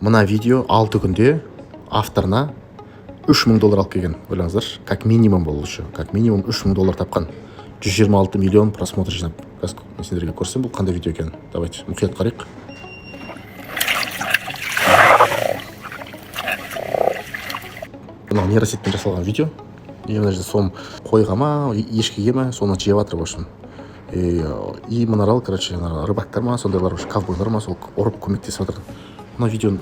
Мына видео 6 күнде авторына 3000 доллар алып келген. Ойлаңыздаршы, как минимум, бұл еще как минимум 3000 доллар тапқан, 126 миллион просмотр жинап. Қазір мен сендерге көрсем, бұл қандай видео екенін. Давайте мұқият қарайық. Мынау нейросетьпен жасалған видео. И мына жерде сом қойға ма, ешкіге ма, соны жеп жатыр, в общем. И мына, короче, ана рыбактар ма, сондайлар, в общем, ковбойлар ма, сол ұрып көмектесіп жатыр. Мына видеоның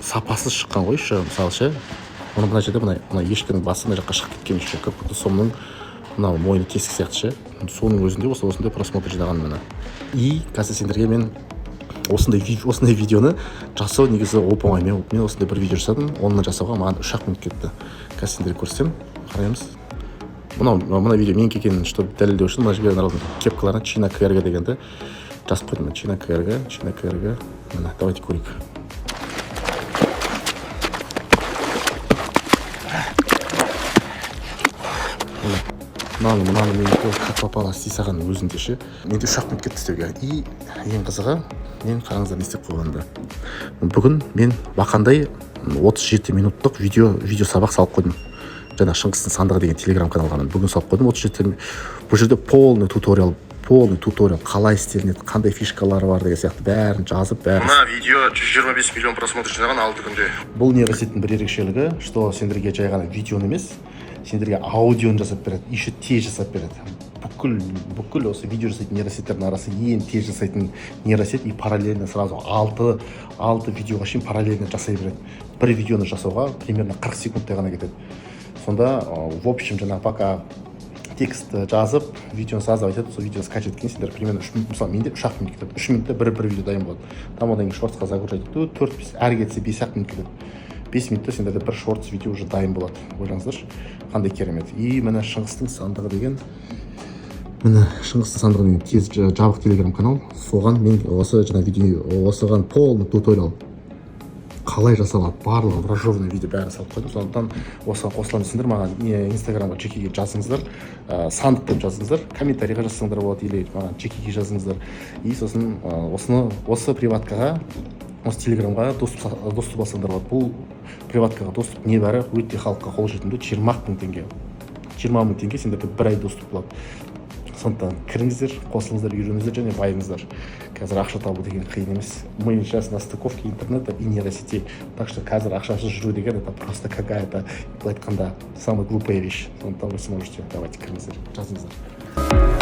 сапасыз шыққан ғой еще. Мысалы ше, мына жерде мына ешкінің басы мына жаққа шығып кеткен еще, как будто сомның мынау мойны тесік сияқты ше. Соның өзінде осындай просмотр жинаған, міне. И қазір сендерге мен осындай видеоны жасау негізі оп оңай. Мен осындай бір видео жасадым, оны жасауға маған 3-ақ минут кетті. Қазір сендерге көрсетемін, қараймыз. Мынау мына видео менікі екенін чтобы дәлелдеу үшін мына жерге мыналардың кепкаларына «Чина КРГ» дегенді жазып қойдым мен. Чина КРГ, Чина КРГ, міне. Давайте көрейік. Міне, мынаны менікі, как попало істей салған өзінде ше. Менде 3-ақ минут кетті істеуге. И ең қызығы, мен, қараңыздар, не істеп қойғанымды. Бүгін мен бақандай 37 минуттық видео сабақ салып қойдым жаңа «Шыңғыстың сандығы» деген телеграм каналға. Мен бүгін салып қойдым 37. Бұл жерде полный туториал, полный туториал, қалай істелінеді, қандай фишкалары бар деген сияқты, бәрін жазып, бәрін. Мына видео 125 миллион просмотр жинаған 6 күнде. Бұл нейросетьтің бір ерекшелігі, что сендерге жай ғана видеоны емес, сендерге аудионы жасап береді, еще тез жасап береді. Бүкіл осы видео жасайтын нейросетьтердің арасы ең тез жасайтын нейросеть. И параллельно сразу алты видеоға шейін параллельно жасай береді. Бір видеоны жасауға примерно 40 секундтай ғана кетеді. Сонда в общем, жаңағы пока текстті жазып, видеоны создавать етіп, сол видеоны скачать еткенде сендер примерно 3 минут, мысалы, менде 3-ақ минут кетеді. 3 минутта бір видео дайын болады. Там одан кейін шортсқа загружать ету төрт бес, әрі кетсе 5-ақ минут кетеді. 5 минутта сендерде бір шортс видео уже дайын болады. Ойлаңыздаршы, қандай керемет. И міне, «Шыңғыстың сандығы» деген, міне, «Шыңғыстың сандығы» деген тез жабық телеграм канал. Соған мен осы жаңа видео, осыған полный туториал, қалай жасалады, барлығы в разжеванном виде бәрін салып қойдым. Сондықтан осыған қосыламын десеңдер, маған не Инстаграмға жекеге жазыңыздар, «сандық» деп жазыңыздар, комментарийға жазсаңдар болады или маған жекеге жазыңыздар. И сосын осыны, осы приваткаға, осы телеграмға доступ алсаңдар болады. Бұл приваткаға доступ небәрі өте халыққа қолжетімді, 20 000 теңге. 20 000 теңге, сендерде бір ай доступ болады. Сондықтан кіріңіздер, қосылыңыздар, үйреніңіздер және байыңыздар. Қазір ақша табу деген қиын емес. Мы сейчас на стыковке интернета и нейросетей, так что қазір ақшасыз жүру деген это просто какая то, былай айтқанда, самая глупая вещь. Сондықтан вы сможете. Давайте, кіріңіздер, жазыңыздар.